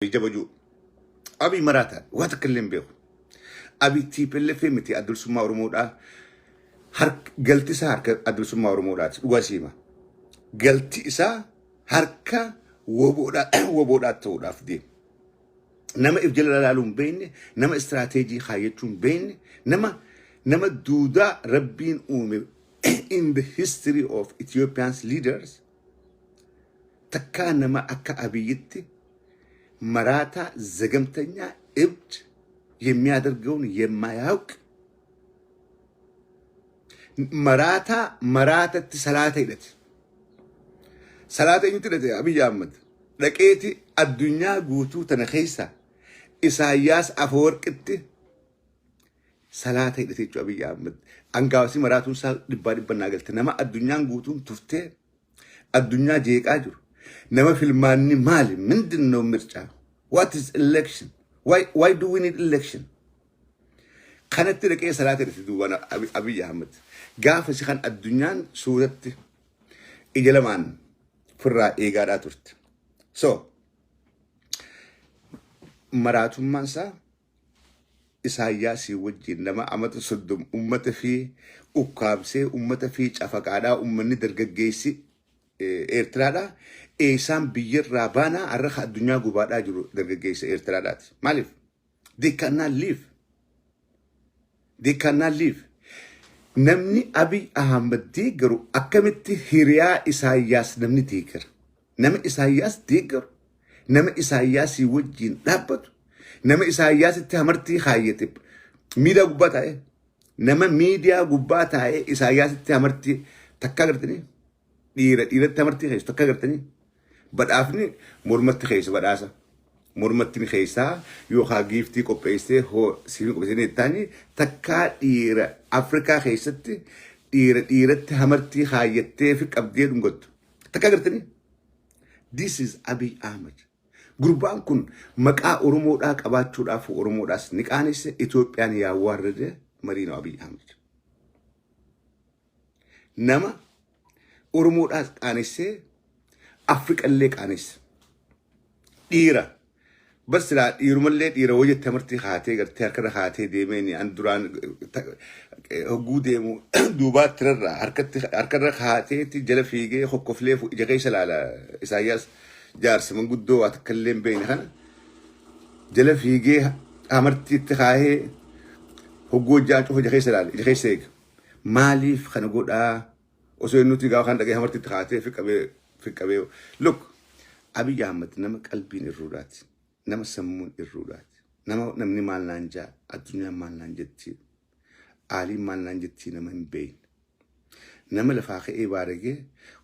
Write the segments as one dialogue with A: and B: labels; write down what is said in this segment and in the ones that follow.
A: Jabajuu. Abiy maraataa waa takka illee hin beeku. Abiy TPLF miti, adda bilisummaa Oromoodhaa. Galti isaa harka adda bilisummaa Oromoodhaati. Dhugaa siima. Galti isaa harka woboodhaa ta'uudhaaf deema. Nama if jala ilaaluu hin beekne, nama istiraateejii kaayyachuu hin beekne, nama duudaa Rabbiin uume in the history of Ethiopians leaders takkaa nama akka Abiyyitti maraataa ዘገምተኛ እብድ የሚያደርገውን የማያውቅ maraataa maraatatti salaata hidhate. Salaata eenyutti hidhate Abiyyi Ahmad? Dhaqeeti addunyaa guutuu tana keessa Isaayyaas Afawarqitti salaata hidhate jechuudha Abiyyi Ahmad. Angaafsi maraatuun isaa dhibbaa dhibba naa galte. Nama addunyaan guutuun tuftee addunyaa jeeqaa jiru. Nama filmaanni maali? ምንድን ነው ምርጫ? What is election? Why do we need election? Kanatti dhaqee salaata hidhate duuba Abiyyi Ahmad. Gaafa si kan addunyaan suuratti ija lamaan firraa eegaadhaa turte. So, maraatummaan isaa Isaayyaasii wajjin nama amata 30 ummata fi ukkaamsee ummata fi cafaqaadhaa, ummanni dargaggeessi Eertiraadhaa eessaan biyyarraa baanaa har'a addunyaa gubaadhaa jiru dargaggeessa Eertiraadhaati. Maaliif? They cannot live. They cannot live. Namni Abiy Ahmad deeggaru akkamitti hiriyaa Isaayyaas namni deeggara? Nama Isaayyaas deeggaru, nama Isaayyaasii wajjin dhaabbatu, nama Isaayyaasitti hamartii kaayyate miidiyaa gubbaa taa'ee, nama miidiyaa gubbaa taa'ee Isaayyaasitti hamartii takka agartanii, dhiira dhiiratti hamartii keessu takka agartanii, badhaafni mormatti keessa badhaasa. Mormatti keessaa yookaan giiftii qopheessee hoo siifii qopheessee taani takkaa dhiira Afrikaa keessatti dhiira dhiiratti hamartii kaayyattee fi qabdee dhungattu. Takka agartanii? This is Abiy Ahmed. Gurbaan kun maqaa Oromoodhaa qabaachuudhaaf Oromoodhaas ni qaanesse, Itoophiyaan ያዋረደ መሪ ነው Abiy Ahmed. Nama Oromoodhaas qaanessee Afrikallee qaanesse. Dhiira. Bas silaa dhiirumallee dhiira wayyatte amartii haatee gartee harkarra haatee deemeen an duraan hogguu deemu duubaatti rarraa harkatti harkarra haateetti jala fiigee hokkoflee ija keessa laala. Isaayyaas jaarsa manguddoo waa takka illee hin beekne kana jala fiigee amartiitti kaahee hogguu hojjaan cufa ija keessa laala, ija keessa eega. Maaliif kana godhaa osoo inni nuti gaafa kan dhagee amartiitti kaatee fi qabee? Look, Abiy Ahmad nama qalbiin irruudhaati. Nama sammuun irruudhaati. Nama namni maal naan jaa, addunyaan maal naan jetti, aaliin maal naan jetti nama hin beekne. Nama lafaa ka'ee baaragee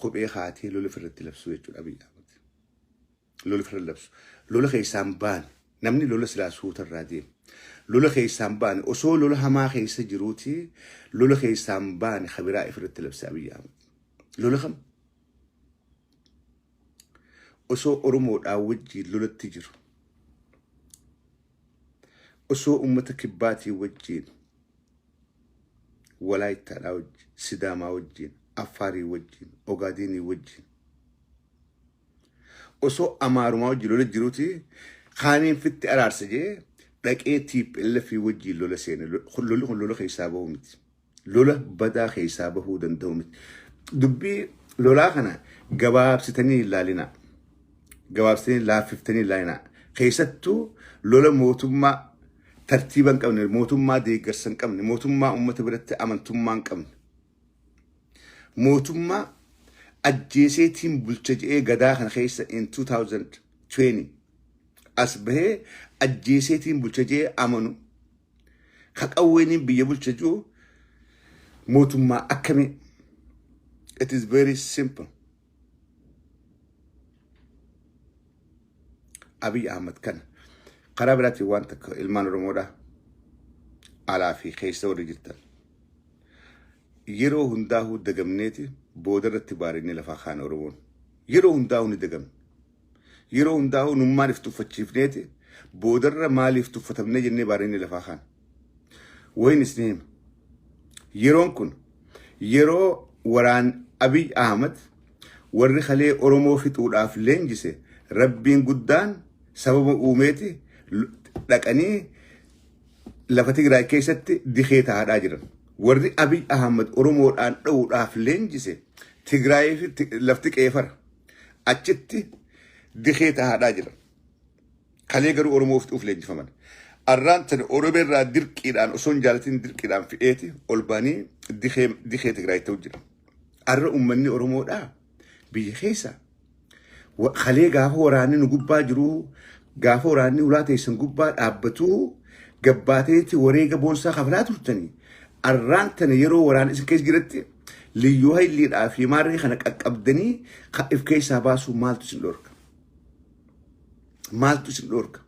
A: kophee kaatee lola ofirratti labsuu jechuudha Abiy Ahmad. Lola ofirratti labsu. Lola keessaan baane namni lola silaa suutarraa deema. Lola keessaan baane osoo lola hamaa keessa jiruuti lola keessaan baane kabiraa ofirratti labse Abiy Ahmad. Lola kam? Osoo Oromoodhaa wajjiin lolatti jiru. Osoo uummata kibbaatii wajjiin, Walaayittaadhaa wajjin, Sidaamaa wajjin, Affaarii wajjin, Ogaadeenii wajjin. Osoo Amaarumaa wajjin lola jiruuti kaaniin fitti araarsa jee dhaqee TPLF wajjin lola seene. Lolli kun lola keessaa bahuu miti. Lola badaa keessaa bahuu danda'u miti. Dubbii lolaa kana gabaabsitanii ilaalinaa. Gabaabsitanii laaffiftanii ilaalinaa. Keessattuu lola mootummaa tartiiba hin qabne, mootummaa deeggarsa hin qabne, mootummaa uummata biratti amantummaa hin qabne, mootummaa ajjeeseetiin bulcha jedhee gadaa kana keessa in 2020 as bahee ajjeeseetiin bulcha jedhee amanu, ka qawweeniin biyya bulcha jiru mootummaa akkamii? It is very simple. Abiy Ahmad kana. Karaa biraatiin waan takka ilmaan Oromoodha alaa fi keessa warri jirtan. Yeroo hundaa'uu dagamneeti booda irratti baarinni lafaa kaana Oromoon. Yeroo hundaa'uu ni dagamne. Yeroo hundaa'uu nummaan if tuffachiifneeti boodarra maaliif tuffatamnee jennee baarinni lafaa kaana. Wayin isin hima. Yeroon kun yeroo waraan Abiy Ahmad warri kalee Oromoo fixuudhaaf leenjise Rabbiin guddaan Sababa uumeeti dhaqanii lafa Tigraay keessatti dikee taa'aa jiran. Warri Abiy Ahmad Oromoodhaan dha'uudhaaf leenjise Tigraay fi lafti qeefara. Achitti dikee taa'aa jiran. Kalee garuu Oromoo fixuuf leenjifaman. Arraan tani Oromoo irraa dirqiidhaan osoo hin jaalatin dirqiidhaan fi'eeti ol ba'anii dikee Tigraay ta'u jira. Arra uummanni Oromoodhaa biyya keessa kalee gaafa waraanni nu gubbaa jiru, gaafa waraanni ulaa teessan gubbaa dhaabbatu, gabbaateeti wareega boonsaa kafalaa turtanii, arraan tana yeroo waraanni isin keessa jiratti liyyuu hayiliidhaa fi maarree kana qaqqabdanii if keessaa baasuu maaltu isin dhorka? Maaltu isin dhorka?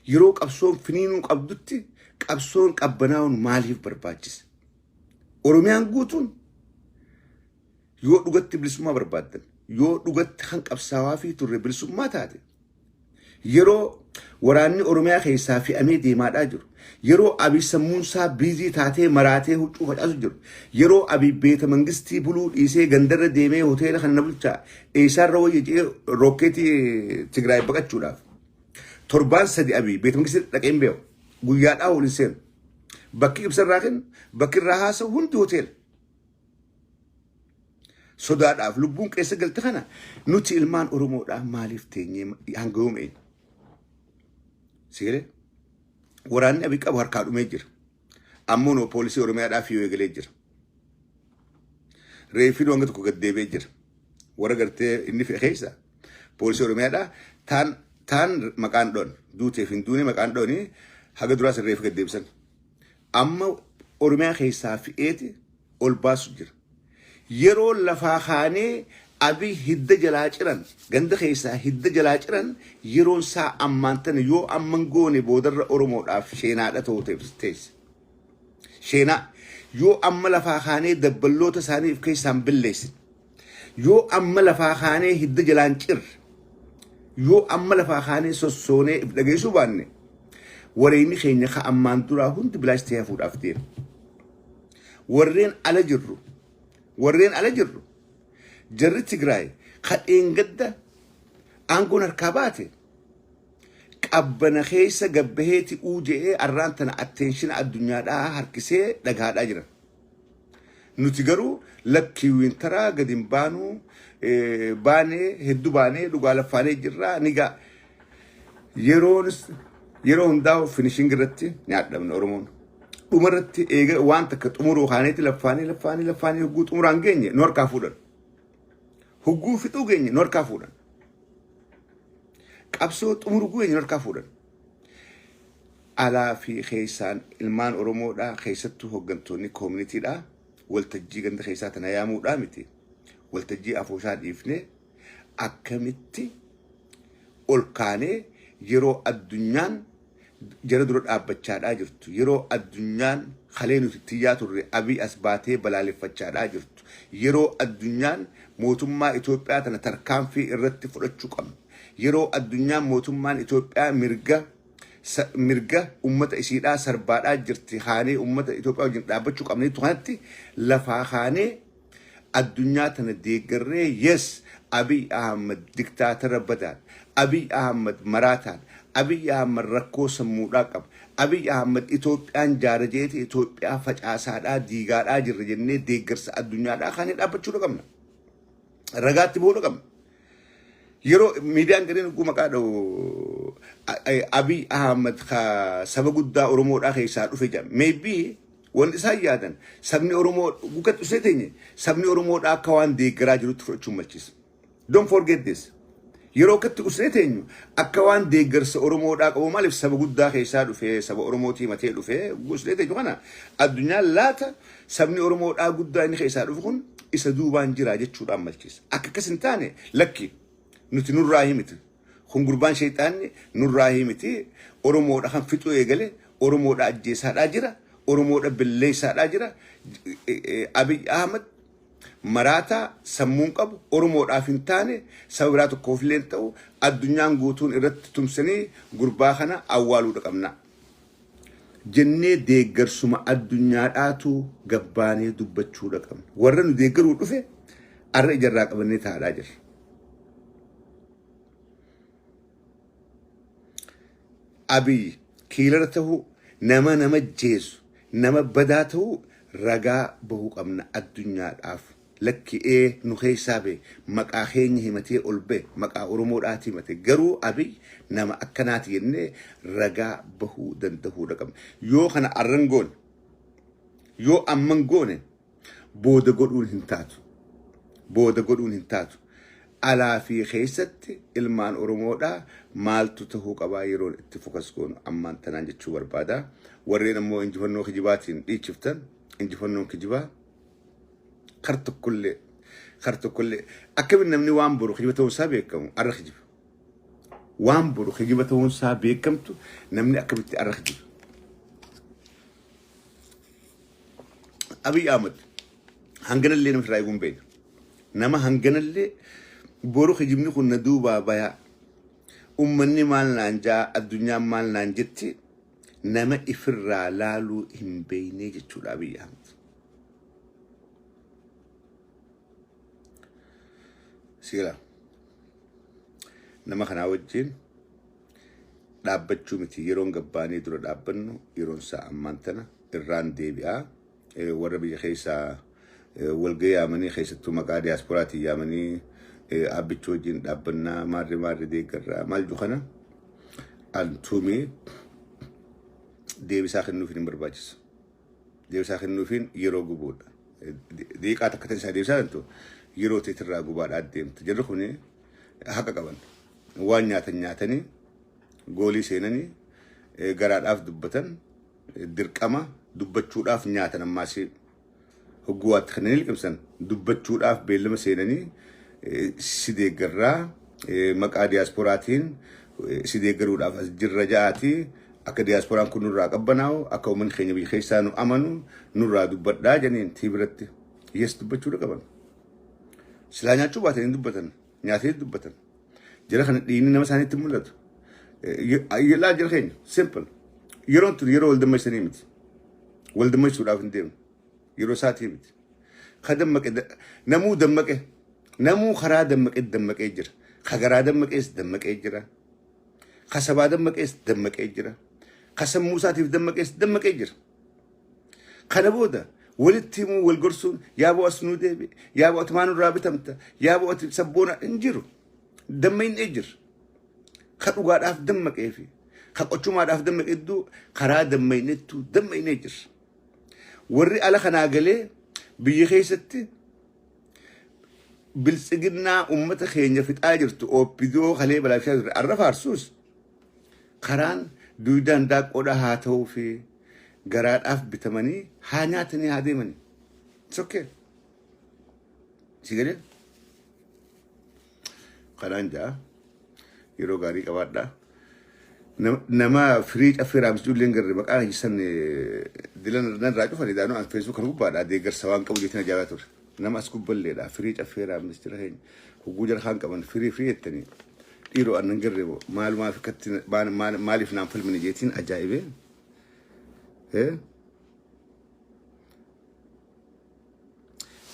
A: Yeroo qabsoon finiinuu qabdutti qabsoon qabbanaa'uun maaliif barbaachise? Oromiyaan guutuun yoo dhugatti bilisummaa barbaaddan, yoo dhugatti kan qabsaawaa fi turre bilisummaa taate, yeroo waraanni Oromiyaa keessaa fe'amee deemaadhaa jiru, yeroo Abiy sammuunsaa busy taatee maraatee huccuu facaasu jiru, yeroo Abiy beeta mangistii buluu dhiisee gandarra deemee hoteela kana na bulchaa eessaarra wayya jedhee rookeetii Tigraay baqachuudhaaf torbaan 3 Abiy beeta mangistii dhaqee hin beeku, guyyaadhaa waliin seenu, bakki ibsa irraa kennu, bakki irraa haasa'u hundi hoteela. Sodaadhaaf lubbuun keessa galte kana nuti ilmaan Oromoodhaa maaliif teenyee hanga yoom eenyu? Sigalee waraanni Abiy qabu harkaa dhumee jira. Ammoo noo poolisii Oromiyaadhaaf yoo eegalee jira. Reeffiin hanga tokko gad deebi'ee jira. Warra gartee inni fe'e keessa poolisii Oromiyaadhaa taan maqaan dhoon duuteef hin duune maqaan dhooni haga duraas reeffi gad deebisan. Amma Oromiyaa keessaa fe'eeti ol baasu jira. Yeroo lafaa kaanee Abiy hidda jalaa ciran, ganda keessaa hidda jalaa ciran, yeroon isaa ammaan tana. Yoo amman goone boodarra Oromoodhaaf sheenaadha ta'uu teesse. Sheenaa yoo amma lafaa kaanee dabballoota isaanii of keessaan billeessin, yoo amma lafaa kaanee hidda jalaan cirre, yoo amma lafaa kaanee sossoonee if dhageessuu baanne, wareeyni keenya ka ammaan duraa hundi bilaash ta'ee hafuudhaaf deema. Warreen ala jirru, jarri Tigraay kadheen gadda aangoon harkaa baate qabbana keessa gabbaheeti uuja'ee arraan tana attention addunyaadhaa harkisee dhagaadhaa jiran. Nuti garuu lakkii wintaraa gadi hin baanuu, baanee hedduu baanee dhugaa laffaanee jirraa ni gaa. Yeroon yeroo hundaa'u finishing irratti nyaadhamne Oromoon. Dhuma irratti eega waan takka xumuruu kaaneeti laffaanee laffaanee laffaanee hogguu xumuraan geenye nu harkaa fuudhan. Hogguu fixuu geenye nu harkaa fuudhan. Qabsoo xumuruu geenye nu harkaa fuudhan. Alaa fi keessaan ilmaan Oromoodhaa, keessattuu hooggantoonni communitydhaa, waltajjii ganda keessaa tana yaamuudhaa miti. Waltajjii afooshaa dhiifnee akkamitti ol kaanee yeroo addunyaan jara dura dhaabbachaadhaa jirtu, yeroo addunyaan kalee nuti tiyyaa turre Abiy as baatee balaaleffachaadhaa jirtu, yeroo addunyaan mootummaa Itoophiyaa tana tarkaanfii irratti fudhachuu qabna, yeroo addunyaan mootummaan Itoophiyaa mirga ummata isiidhaa sarbaadhaa jirti haanee ummata Itoophiyaa wajjin dhaabbachuu qabneetu kanatti lafaa kaanee addunyaa tana deeggarree, yes, Abiy Ahmad diktaatara badaan, Abiy Ahmad maraataan, Abiy Ahmad rakkoo sammuudhaa qaba, Abiy Ahmad Itoophiyaan jaara jeeti Itoophiyaa facaasaadhaa diigaadhaa jirra jennee deeggarsa addunyaadhaa kaanee dhaabbachuu qabna. Ragaatti bahuu qabna. Yeroo miidiyaan gariin hogguu maqaa dha'u Abiy Ahmad saba guddaa Oromoodhaa keessaa dhufe jedha. Maybe wanti isaan yaadan sabni Oromoo gugatti dhufee teenye sabni Oromoodhaa akka waan deeggaraa jirutti fudhachuun malchiisa. Don't forget this. Yeroo akkatti usnee teenyu akka waan deeggarsa Oromoodhaa qabu, maaliif saba guddaa keessaa dhufee saba Oromootii matee dhufee usnee teenyu kana addunyaan laata sabni Oromoodhaa guddaa inni keessaa dhufu kun isa duubaan jira jechuudhaan malchiisa. Akka akkas hin taane, lakki, nuti nurraa himiti. Kun gurbaan sheexaanni nurraa himiti. Oromoodha kan fixuu eegale, Oromoodha ajjeesaadhaa jira, Oromoodha billeessaadhaa jira. Abiy Ahmad maraataa sammuun qabu, Oromoodhaaf hin taane, saba biraa tokkoof illee hin ta'u, addunyaan guutuun irratti tumsanii gurbaa kana awwaaluudha qabna. Jennee deeggarsuma addunyaadhaatu gabbaanee dubbachuudha qabna. Warra nu deeggaruu dhufe arra ijarraa qabannee taa'aa jirra. Abiy killer ta'uu, nama nama jeesu, nama badaa ta'uu ragaa bahuu qabna addunyaadhaaf. Lakki'ee nu keessaa ba'e, maqaa keenya himatee ol ba'e, maqaa Oromoodhaati himate, garuu Abiy nama akkanaati jennee ragaa bahuu danda'uudha qabna. Yoo kana arran goone, yoo amman goone, booda godhuun hin taatu. Booda godhuun hin taatu. Alaa fi keessatti ilmaan Oromoodhaa maaltu ta'uu qabaa yeroon itti focus goonu ammaan tanaan jechuu barbaada. Warreen ammoo injifannoo kijibaatiin dhiichiftan, injifannoon kijibaa kar tokkollee, kar tokkollee akkamiin namni waan boru kijiba ta'uun isaa beekamu arra kijiba. Waan boru kijiba ta'uun isaa beekamtu namni akkamitti arra kijiba? Abiy Ahmad hanganallee nama irraa eeguun beekna. Nama hanganallee boru kijibni kun na duubaa bayaa. Uummanni maal naan jaa, addunyaan maal naan jetti, nama ifirraa laaluu hin beekne jechuudha Abiy Ahmad. Siila nama kanaa wajjin dhaabbachuu miti, yeroon gabbaanii dura dhaabbannu yeroon isaa ammaan tana. Irraan deebi'aa, warra biyya keessaa walgahii yaamanii, keessattuu maqaa diyaasporaatiin yaamanii, abbichuu wajjin dhaabbannaa, maarri maarri deeggarraa maal jiru kana antuumii deebisaa kennuufiin hin barbaachisu. Deebisaa kennuufiin yeroo gubuudha. Deeqaa takka ta'e isaa deebisaa kennitu yeroo teetirraa gubaadhaa deemtu. Jarri kuni haqa qaban. Waan nyaatan nyaatanii goolii seenanii garaadhaaf dubbatan, dirqama dubbachuudhaaf nyaatan, ammaas hogguu waatti kanneen liqimsan dubbachuudhaaf beellama seenanii, si deeggarraa, maqaa diyaasporaatiin si deeggaruudhaaf as jirra ja'aatii, akka diyaaspooraan kun nurraa qabbanaa'u, akka uummanni keenya biyya keessaa nu amanu nurraa dubbadhaa jedhaniin tii biratti yes dubbachuudha qaban. Silaa nyaachuu baatanii dubbatan, nyaatanii dubbatan. Jara kana dhiigni nama isaaniitti mul'atu. Laa, jara keenya simple. Yeroon tun yeroo wal dammaysanii miti. Wal dammaysuudhaaf hin deemnu. Yeroo isaatii miti. Ka dammaqe namuu dammaqe, namuu karaa dammaqe dammaqee jira. Ka garaa dammaqees dammaqee jira. Ka sabaa dammaqees dammaqee jira. Ka sammuu isaatiif dammaqees dammaqee jira. Kana booda walitti himuu, wal gorsuun, yaaboo as nuu deebi, yaaboo ati maa nurraa bitamta, yaaboo ati sabboona hin jiru. Dammaqnee jira. Ka dhugaadhaaf dammaqee fi ka qochumaadhaaf dammaqe hedduu karaa dammaqnettu dammaqnee jira. Warri ala kanaa galee biyya keessatti biltsiginnaa uummata keenya fixaa jirtu, OPDO kalee balaafishaa turre arra faarsuus, karaan duudaan daaqqoodhaa haa ta'uu fi garaadhaaf bitamanii haa nyaatanii haa deemanii. It's okay. Si galee? Kanaan ja'a yeroo gaarii qabaadhaa. Nama firii caffee raabsituu illee hin garre maqaa san dilan narraa cufani daanuu an Facebook kan gubbaadha deeggarsa waan qabu jeetiin ajaa'ibaa ture. Nama as gubballeedha firii caffee raabsis jira keenya hogguu jara kaan qaban firii firii jettanii dhiiroo annan garre maalumaaf akkatti maaliif naan falmine jeetiin ajaa'ibee.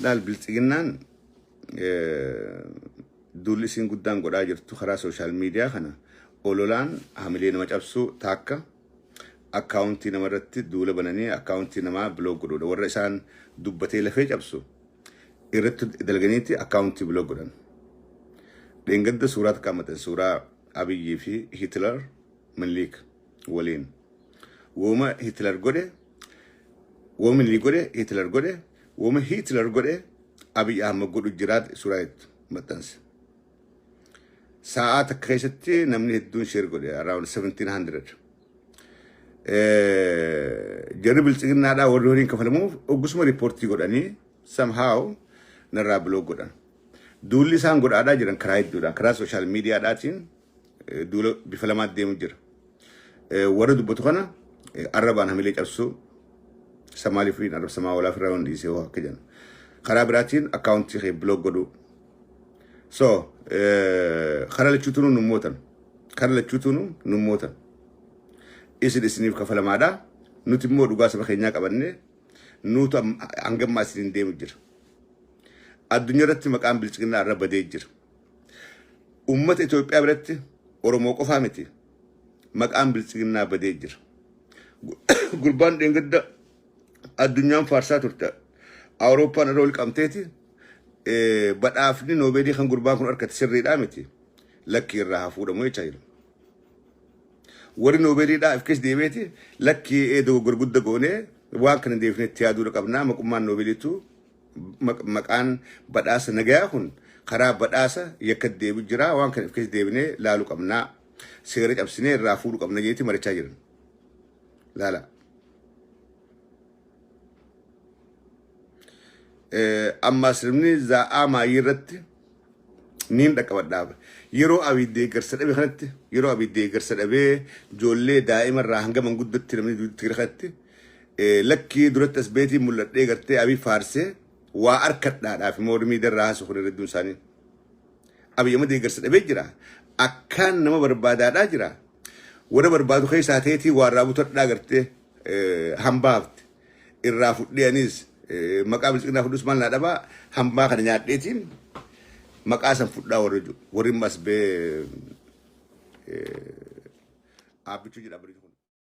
A: Laal, biltsiginnaan duulli isiin guddaan godhaa jirtu karaa social media kana ololaan hamilee nama cabsuu, taakka akkaawuntii namarratti duula bananii akkaawuntii namaa block godhuudha. Warra isaan dubbatee lafee cabsu irratti dalganiiti akkaawuntii block godhan. Dheengadda suuraa takka maxxanse, suuraa Abiyyii fi Hitler Minilik waliin. Wooma Hitler godhe, wooma Minilik godhe Hitler godhe, wooma Hitler godhe Abiy Ahmad godhu jiraat suuraa itti maxxanse. Sa'aa takka keessatti namni hedduun share godhe, around 1700. Jarri biltsiginnaadhaa warri horiin kafalamuuf ogusuma riippoortii godhanii somehow narraa block godhan. Duulli isaan godhaadhaa jiran karaa hedduudhaan, karaa social mediadhaatiin duula bifa lamaatti deemu jira. Warra dubbatu kana arrabaan hamilee cabsuu, samaaliif riin arrabsamaa walaaf irraa waan dhiisee hoo akka jedhan. Karaa biraatiin akkaawuntii kee block godhuu. So karaa lachuutu nu mootan. Karaa lachuutu nu mootan. Isin isiniif kafalamaadha. Nuti immoo dhugaa saba keenyaa qabannee nuutu hangammaa isiniin deemu jira. Addunyaa irratti maqaan bilchiginaa irra badee jira. Uummata Itoophiyaa biratti Oromoo qofaa miti. Maqaan biltsiginnaa badee jira. Gurbaan dheengadda addunyaan faarsaa turte. Awurooppaan irra ol qabteeti badhaafni noobeelii kan gurbaan kun argate sirriidhaa miti. Lakkii irraa haa fuudhamu jechaa jiru. Warri noobeeliidhaa if keessa deebi'eeti lakkii ee dogoggora gudda goonee waan kana deebifnee itti yaaduu qabnaa maqummaan noobeeliitu maqaan badhaasa nagayaa kun karaa badhaasa yakka deebi jira waan kana if keessa deebinee laaluu qabnaa seera cabsinee irraa fuudhuu qabna jeeti marichaa jiran. Laala. Ammaas namni zaa'aa maayii irratti niin dhaqqabadhaaf. Yeroo Abiy deeggarsa dhabe kanatti, yeroo Abiy deeggarsa dhabee ijoollee daa'ima irraa hanga manguddootti namni Tigira kanatti lakkii duratti as beetii mul'adhee gartee Abiy faarsee waa arkadhaadhaaf immoo warri miidiyaa irraa haasa'u kun hedduun isaanii. Abiy amma deeggarsa dhabee jira. Akkaan nama barbaadaadhaa jira. Warra barbaadu keessaa ta'eetii waa irraa butadhaa gartee hambaafte. Irraa fudhee anis maqaa biltsiginnaa fudhus maal naa dhabaa hambaa kana nyaadheetiin maqaa san fudhaa warra jiru. Warri immoo as bee aabbichuu jedha.